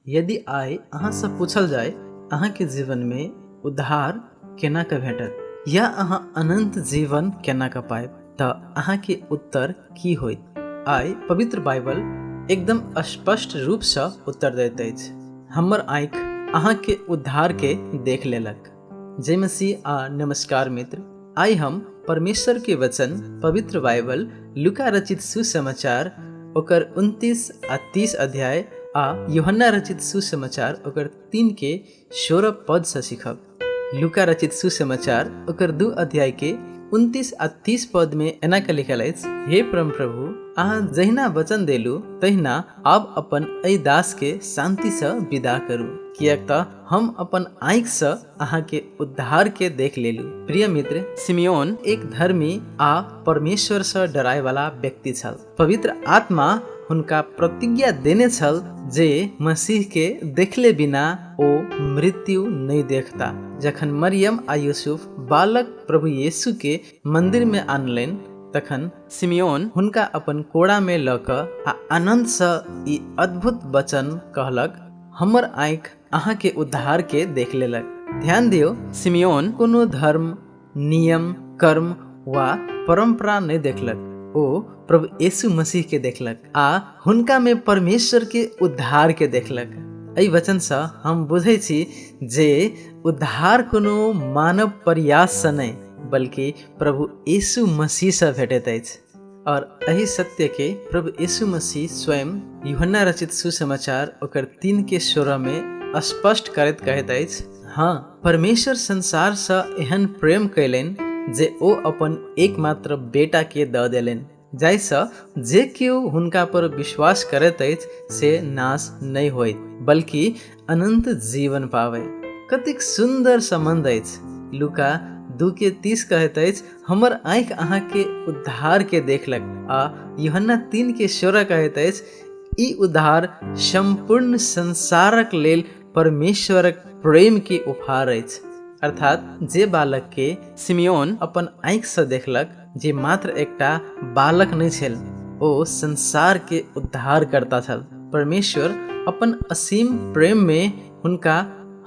यदि आइ अहाँसँ पूछल जाय, अहाँके जीवनमे उद्धार केना कऽ भेटत या अहाँ अनन्त जीवन केना कऽ पायब, तऽ अहाँके उत्तर की होइत? आइ पवित्र बाइबल एकदम स्पष्ट रूपसँ उत्तर दैत अछि, हमर आँखि अहाँके उद्धारके देख लेलक। जय मसीह आ नमस्कार मित्र। आइ हम परमेश्वर के वचन पवित्र बाइबल लुका रचित सुसमाचार ओकर 29 आ 30 अध्याय आ यूहन्ना रचित सुसमाचार ओकर 3 के 16 पद से सीखब। लुका रचित सुसमाचार ओकर 2 अध्याय के 29 आ 30 पद में एना के लिखल अछि, हे परम प्रभु, अहाँ जहिना वचन देलू तहिना आब अपन एहि दास के शांति से विदा करू, किएक तऽ हम अपन आँखिसँ अहाँके उद्धारके देख लेलू। प्रिय मित्र, सिमियोन एक धर्मी आ परमेश्वरसँ डरायवला व्यक्ति छल। पवित्र आत्मा हुनका प्रतिज्ञा देने छल जे मसीहके देखले बिना ओ मृत्यु नहि देखता। जखन मरियम आ यूसुफ बालक प्रभु यीशुके मन्दिरमे आनलनि, तखन सिमियोन हुनका अपन कोड़ामे लऽ कऽ आ आनन्दसँ ई अद्भुत वचन कहलक, हमर आँखि अहाँके उद्धारके देख लेलक। ध्यान दियौ, सिमियोन कोनो धर्म नियम, कर्म वा परम्परा नहि देखलक। ओ प्रभु यीशु मसीहके देखलक आ हुनकामे परमेश्वरके उद्धारके देखलक। एहि वचनसँ हम बुझै छी जे उद्धार कोनो मानव प्रयाससँ नहि, बल्कि प्रभु यीशु मसीहसँ भेटैत अछि। और एहि सत्य के प्रभु यीशु मसीह स्वयं यूहन्ना रचित सुसमाचार ओकर 3 के 16 में स्पष्ट करैत कहैत अछि, हाँ, परमेश्वर संसार सँ एहन प्रेम कयलनि जे ओ अपन एकमात्र बेटा के दऽ देलनि, जाहिसँ जे केओ हुनका पर विश्वास करैत अछि से नाश नहि होइत, बल्कि अनन्त जीवन पाबै। कतेक सुन्दर सम्बन्ध अछि। लूका 2 के 30 कहैत अछि, हमर आँखि अहाँके उद्धारके देखलक। आ यूहन्ना 3 के 16 कहैत अछि, ई उद्धार सम्पूर्ण संसारक लेल परमेश्वरक प्रेमके उपहार अछि। अर्थात जे बालकके सिमियोन अपन आँखिसँ देखलक, जे मात्र एकटा बालक नहि छल, ओ संसारके उद्धारकर्ता छल। परमेश्वर अपन असीम प्रेममे हुनका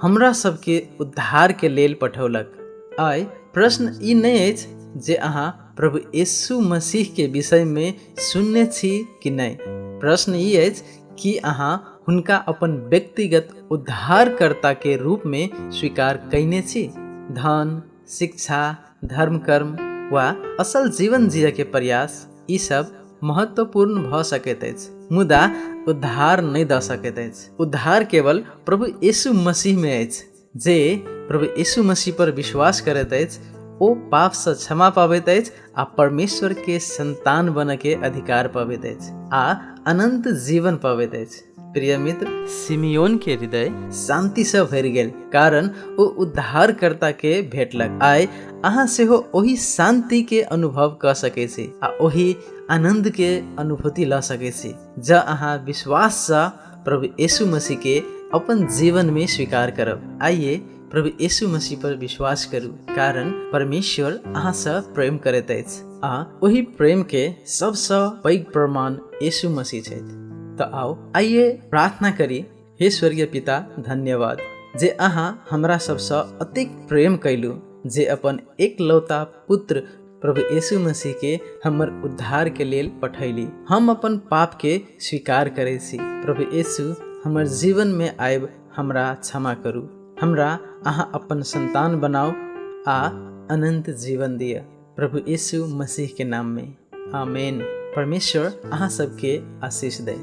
हमरा सबके उद्धारके लेल पठौलक। आइ प्रश्न ई नहि अछि जे अहाँ प्रभु यीशु मसीहके विषयमे सुनने छी कि नहि। प्रश्न ई अछि कि अहाँ हुनका अपन व्यक्तिगत उद्धारकर्ताके रूपमे स्वीकार कयने छी। धन, शिक्षा, धर्म कर्म वा असल जीवन जियके प्रयास, ई सब महत्वपूर्ण भऽ सकैत अछि, मुदा उद्धार नहि दऽ सकैत अछि। उद्धार केवल प्रभु यीशु मसीहमे अछि। जे प्रभु यीशु मसीह पर विश्वास करैत अछि ओ पापसँ क्षमा पाबैत अछि आ परमेश्वरके संतान बनऽके अधिकार पबैत अछि आ अनन्त जीवन पबैत अछि। प्रिय मित्र, सिमियोनके हृदय शान्तिसँ भरि गेल, कारण ओ उद्धारकर्ताके भेटलक। आइ अहाँ सेहो ओहि शान्तिके अनुभव कऽ सकै छी आ ओहि आनन्दके अनुभूति लऽ सकै छी, जँ अहाँ विश्वाससँ प्रभु यीशु मसीहके अपन जीवनमे स्वीकार करब। आइए प्रभु यीशु मसीह पर विश्वास करू, कारण परमेश्वर अहाँसँ प्रेम करैत अछि आ ओहि प्रेमके सबसँ पैघ प्रमाण यीशु मसीह छथि। तऽ आउ आइए प्रार्थना करी। हे स्वर्गीय पिता, धन्यवाद जे अहाँ हमरा सबसँ अतेक प्रेम कैलू जे अपन एकलौता पुत्र प्रभु यीशु मसीह के हमर उद्धार के लेल पठैली। हम अपन पाप के स्वीकार करै छी। प्रभु यीशु, हमर जीवन में आबि हमरा क्षमा करू। हमरा अहाँ अपन संतान बनाउ आ अनंत जीवन दिअ। प्रभु यीशु मसीह के नाम में आमीन। परमेश्वर अहाँ सबके आशीष दे।